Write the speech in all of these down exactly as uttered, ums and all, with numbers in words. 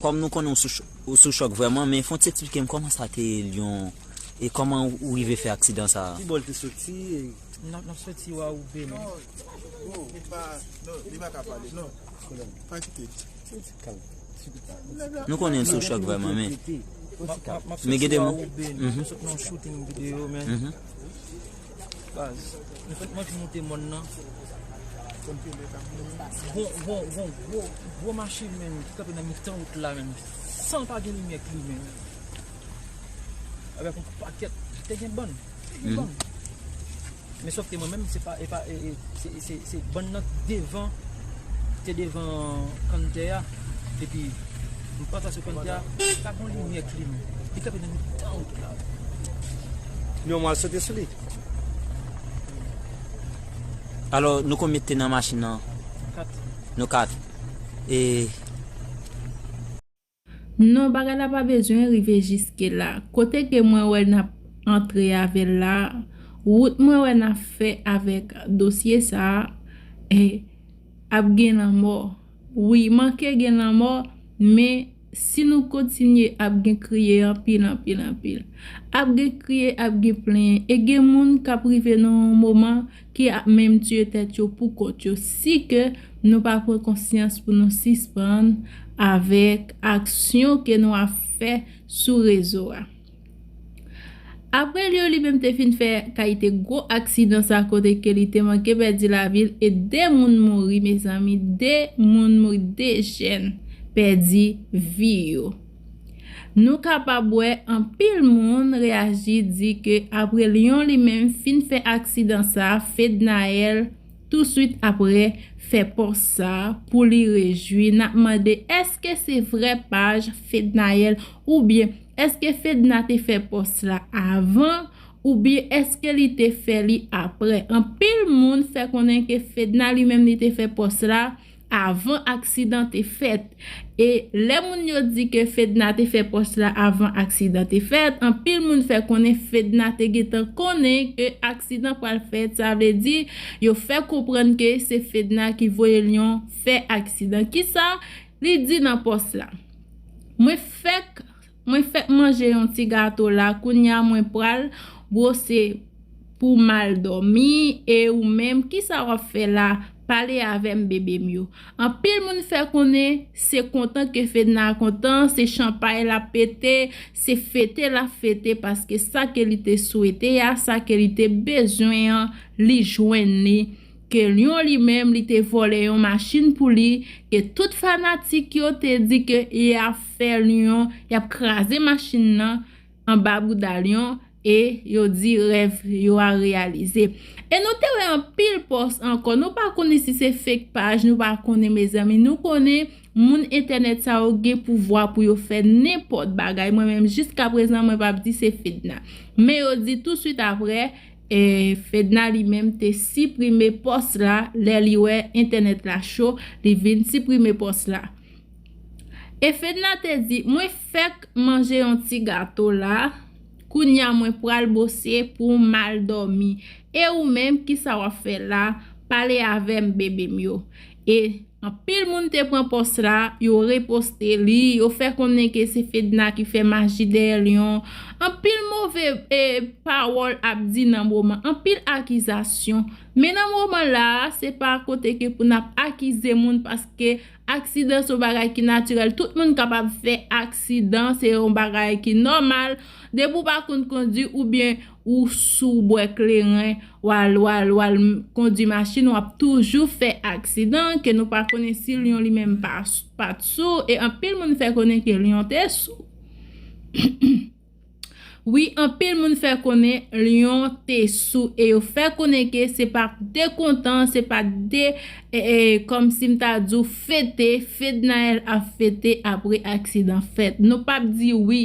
Kòm nou konnen ou sou ch-, ou sou chòk vrèman, men fò w ti eksplike m kòman sa te ye Lyon e kòman ou rive fè aksidan sa a? Ki bò l te soti? N ap, n ap soti Wawouben. Nou konnen l sou chòk vrèman, men. Men gen de moun. Mwen sot nan shooting videyo, men. Baz, nou fèk manje moute mòn nan. Gon, gon, gon gwo, gwo machin, men, ki kanpe nan mitan wout la, men. San pa gen limyè klimen, men. Avèk yon pakèt, te gen bann. Te gen bann. Men sòf ke mwen menm, se pa, e pa, e, e, se, se, se bann nan devan, te devan kanntè a. Epi, m pase sou kanntè a, pa gon limyè klimen. Li kanpe nan mitan wout la. Yon mwa sote sou li. Alò, nou konbyen te nan machin nan? Kat. Nou kat. E. Non, bagay la pa bezwen rive jiske la. Kote ke mwen wè n ap antre avè l la, wout mwen wè n ap fè avèk dosye sa a, e, ap gen lanmò. Wi, manke gen lanmò, men si nou kontinye, ap gen kriye anpil, anpil, anpil. Ap gen kriye, ap gen plenyen. E gen moun k ap rive nan yon moman ki ap menm tiye tèt yo pou kont yo. Si ke nou pa pran konsyans pou nou sispann avèk aksyon ke nou ap fè sou rezo a. Apre Lyon li menm te fin fè kalite gwo aksidan sa kote ke li te manke pèdi lavi l e de moun mouri, mezanmi, de moun mouri, de jèn pèdi vi yo. Nou kapab wè anpil moun reyaji di ke apre Lyon li menm fin fè aksidan sa, Fednaelle touswit apre fè pòs sa pou li rejwi. N ap mande èske se vrè paj Fednaelle oubyen èske Fedna te fè pòs la avan oubyen èske li te fè li apre. Anpil moun fè konnen ke Fedna li menm li te fè pòs la avan aksidan te fèt. E lè moun yo di ke Fedna te fè pòs la avan aksidan te fèt, anpil moun fè konnen Fedna te gentan konnen ke aksidan pral fèt. Sa vle di, yo fè konprann ke se Fedna ki voye Lyon fè aksidan. Kisa li di nan pòs la? Mwen fèk Mwen fèk manje yon ti gato la, kounya mwen pral bwose pou m al dòmi, e ou menm, kisa w ap fè la? Pale avè m, bebe m yo. Anpil moun fè konnen se kontan ke Fedna kontan, se chanpay l ap pete, se fete l ap fete, paske sa ke li te swete a, sa ke li te bezwen an, li jwenn li. Ke Lyon li menm, li te vòlè yon machin pou li, ke tout fanatik yo te di ke y ap fè Lyon, y ap kraze machin nan anba bouda Lyon, e yo di rèv yo a reyalize. E nou te wè anpil pòs ankò, nou pa konnen si se fake paj, nou pa konnen, mezanmi, nou konnen moun entènèt sa yo gen pouvwa pou yo fè nenpòt bagay. Mwen menm, jiskaprezan, mwen p ap di se Fedna. Men yo di touswit apre, e, Fedna li menm te siprime pòs la, lè li wè entènèt la cho, li vin siprime pòs la. E Fedna te di, mwen fèk manje yon ti gato la, kounya mwen pral bwose pou m al dòmi. E ou menm, kisa w ap fè la? Pale avè m, bebe m yo. E anpil moun te pran pòs la, yo reposte li, yo fè konnen ke se Fedna ki fè maji dèyè Lyon. Anpil move, e, pawòl ap di nan moman, anpil akizasyon. Men nan moman la a, se pa kote ke pou n ap akize moun, paske aksidan se yon bagay ki natirèl. Tout moun kapab fè aksidan, se yon bagay ki nòmal. Depi w pa konn kondui oubyen ou sou bwè kleren, w al, w al, w al kondui machin, w ap toujou fè aksidan, ke nou pa konnen si Lyon li menm pa, pa t sou, e anpil moun fè konnen ke Lyon te sou. Wi, anpil moun fè konnen Lyon te sou, e yo fè konnen ke se pa de kontan, se pa de, e, e, kòmsi m ta di w fete, Fednaelle ap fete apre aksidan fèt. Nou p ap di wi.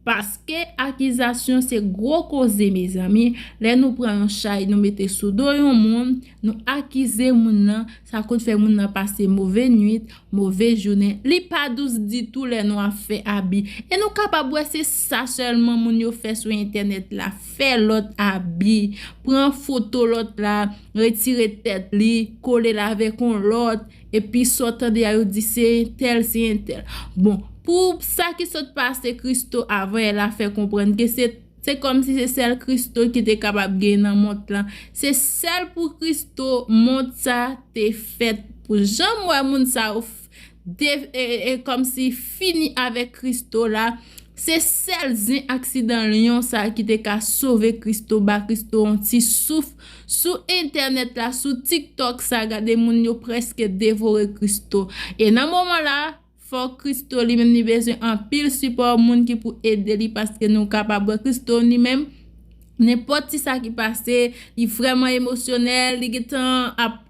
Paske akizasyon se gwo koze, mezanmi. Lè nou pran yon chay, nou mete sou do yon moun, nou akize moun nan, sa konn fè moun nan pase move nwit, move jounen. Li pa dous ditou lè nou ap fè abi. E nou kapab wè se sa sèlman moun yo fè sou entènèt la, fè lòt abi, pran foto lòt la, retire tèt li, kole l avèk yon lòt, epi sa w tande a yo di se entèl, se entèl. Bon, Pou sa ki sot pase Christo avan, yè la fè konprann ke se se kòmsi se sèl Christo ki te kapab gen nan mont lan. Se sèl pou Christo mont sa te fèt pou. Jan m wè moun sa yo de, e, e, kòmsi fini avèk Christo la, se sèl zen aksidan lyon sa ki te ka sove Christo, ba Christo yon ti souf sou entènèt la, sou TikTok sa, gade moun yo prèske devore Christo. E nan moman la, fò Christo li menm li bezwen anpil sipò moun ki pou ede li, paske nou kapab wè Christo li menm, nenpòt ti sa ki pase, li vrèman emosyonèl, li gentan ap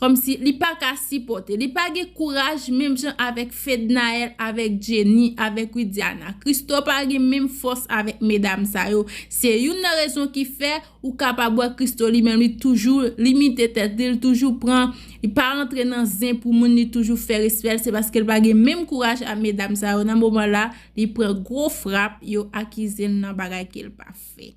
kòmsi li pa ka sipòte. Li pa gen kouraj menm jan avèk Fednaelle, avèk Jenny, avèk Widiana. Christo pa gen menm fòs avèk medam sa yo. Se youn nan rezon ki fè ou kapab wè Christo li menm li toujou limite tèt li, li toujou pran, li pa rantre nan zen pou moun, li toujou fè respè l, se paske l pa gen menm kouraj a medam sa yo. Nan moman la, li pran gwo frap, yo akize l nan bagay ke l pa fè.